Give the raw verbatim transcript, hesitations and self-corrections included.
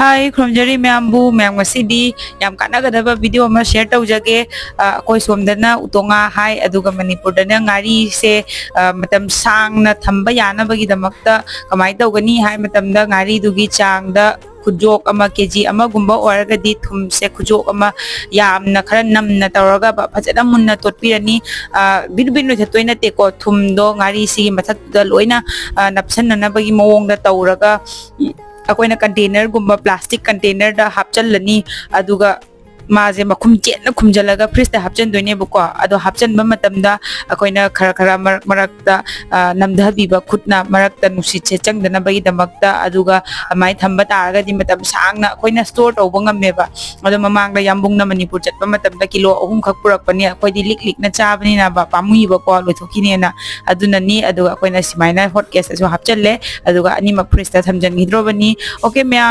ꯍꯥꯏ, ꯈꯨꯔꯨꯝꯖꯔꯤ ꯃꯌꯥꯝꯕꯨ꯫ ꯃꯌꯥꯝ, ꯉꯁꯤꯗꯤ ꯌꯥꯝ ꯀꯥꯟꯅꯒꯗꯕ ꯚꯤꯗꯤꯑꯣ ꯑꯃ ꯁꯤꯌꯔ ꯇꯧꯖꯒꯦ꯫ ꯑ, ꯑꯩꯈꯣꯏ ꯁꯣꯝꯗꯅ ꯎꯇꯣꯉꯥ ꯍꯥꯏ, ꯑꯗꯨꯒ ꯃꯅꯤꯄꯨꯔꯗꯅ ꯉꯥꯔꯤꯁꯦ, ꯑ, ꯃꯇꯝ ꯁꯥꯡꯅ ꯊꯝꯕ ꯌꯥꯅꯕꯒꯤꯗꯃꯛꯇ ꯀꯃꯥꯏꯅ ꯇꯧꯒꯅꯤ ꯍꯥꯏ ꯃꯇꯝꯗ, ꯉꯥꯔꯤꯗꯨꯒꯤ ꯆꯥꯡꯗ ꯈꯨꯖꯣꯛ ꯑꯃ, ꯀꯦ ꯖꯤ ꯑꯃꯒꯨꯝꯕ ꯑꯣꯏꯔꯒꯗꯤ ꯊꯨꯝꯁꯦ ꯈꯨꯖꯣꯛ ꯑꯃ ꯌꯥꯝꯅ ꯈꯔ ꯅꯝꯅ ꯇꯧꯔꯒ ꯕ-, ꯐꯖꯅ ꯃꯨꯟꯅ ꯇꯣꯠꯄꯤꯔꯅꯤ꯫ ꯑ, ꯕꯤꯠ ꯕꯤꯠ ꯂꯣꯏꯊꯠꯇꯣꯏ ꯅꯠꯇꯦꯀꯣ, ꯊꯨꯝꯗꯣ ꯉꯥꯔꯤꯁꯤꯒꯤ ꯃꯊꯛꯇꯨꯗ ꯂꯣꯏꯅ, ꯑ, ꯅꯞꯁꯟꯅꯅꯕꯒꯤ ꯃꯑꯣꯡꯗ ꯇꯧꯔꯒ, ꯎꯝ, ꯑꯩꯈꯣꯏꯅ ꯀꯟꯇꯦꯅꯔꯒꯨꯝꯕ, ꯄ꯭ꯂꯥꯁꯇꯤꯛ ꯀꯟꯇꯦꯅꯔꯗ ꯍꯥꯞꯆꯜꯂꯅꯤ꯫ ꯑꯗꯨꯒ ꯃꯥꯁꯦ ꯃꯈꯨꯝ ꯆꯦꯠꯅ ꯈꯨꯝꯖꯤꯜꯂꯒ ꯐ꯭ꯔꯤꯖꯇ ꯍꯥꯞꯆꯤꯟꯗꯣꯏꯅꯦꯕꯀꯣ꯫ ꯑꯗꯣ ꯍꯥꯞꯆꯤꯟꯕ ꯃꯇꯝꯗ ꯑꯩꯈꯣꯏꯅ ꯈꯔ ꯈꯔ ꯃꯔꯛ ꯃꯔꯛꯇ, ꯑ, ꯅꯝꯊꯍꯟꯕꯤꯕ ꯈꯨꯠꯅ, ꯃꯔꯛꯇ ꯅꯨꯡꯁꯤꯠꯁꯦ ꯆꯪꯗꯅꯕꯒꯤꯗꯃꯛꯇ꯫ ꯑꯗꯨꯒ ꯑꯗꯨꯃꯥꯏꯅ ꯊꯝꯕ ꯇꯥꯔꯒꯗꯤ ꯃꯇꯝ ꯁꯥꯡꯅ ꯑꯩꯈꯣꯏꯅ ꯁ꯭ꯇꯣꯔ ꯇꯧꯕ ꯉꯝꯃꯦꯕ꯫ ꯑꯗꯣ ꯃꯃꯥꯡꯗ ꯌꯥꯝꯕꯨꯡꯅ ꯃꯅꯤꯄꯨꯔ ꯆꯠꯄ ꯃꯇꯝꯗ ꯀꯤꯂꯣ ꯑꯍꯨꯝꯈꯛ ꯄꯨꯔꯛꯄꯅꯦ꯫ ꯑꯩꯈꯣꯏꯗꯤ ꯂꯤꯛ ꯂꯤꯛꯅ ꯆꯥꯕꯅꯤꯅ ꯕ-, ꯄꯥꯝꯃꯨꯏꯕꯀꯣ, ꯂꯣꯏꯊꯣꯛꯈꯤꯅꯦꯅ꯫ ꯑꯗꯨꯅꯅꯤ꯫ ꯑꯗꯨꯒ ꯑꯩꯈꯣꯏꯅ ꯁꯨꯃꯥꯏꯅ ꯍꯣꯠ ꯀꯦꯁꯇꯁꯨ ꯍꯥꯞꯆꯜꯂꯦ, ꯑꯗꯨꯒ ꯑꯅꯤꯃꯛ ꯐ꯭ꯔꯤꯖꯇ ꯊꯝꯖꯤꯟꯈꯤꯗ꯭ꯔꯣꯕꯅꯤ꯫ ꯑꯣꯀꯦ ꯃꯌꯥꯝ꯫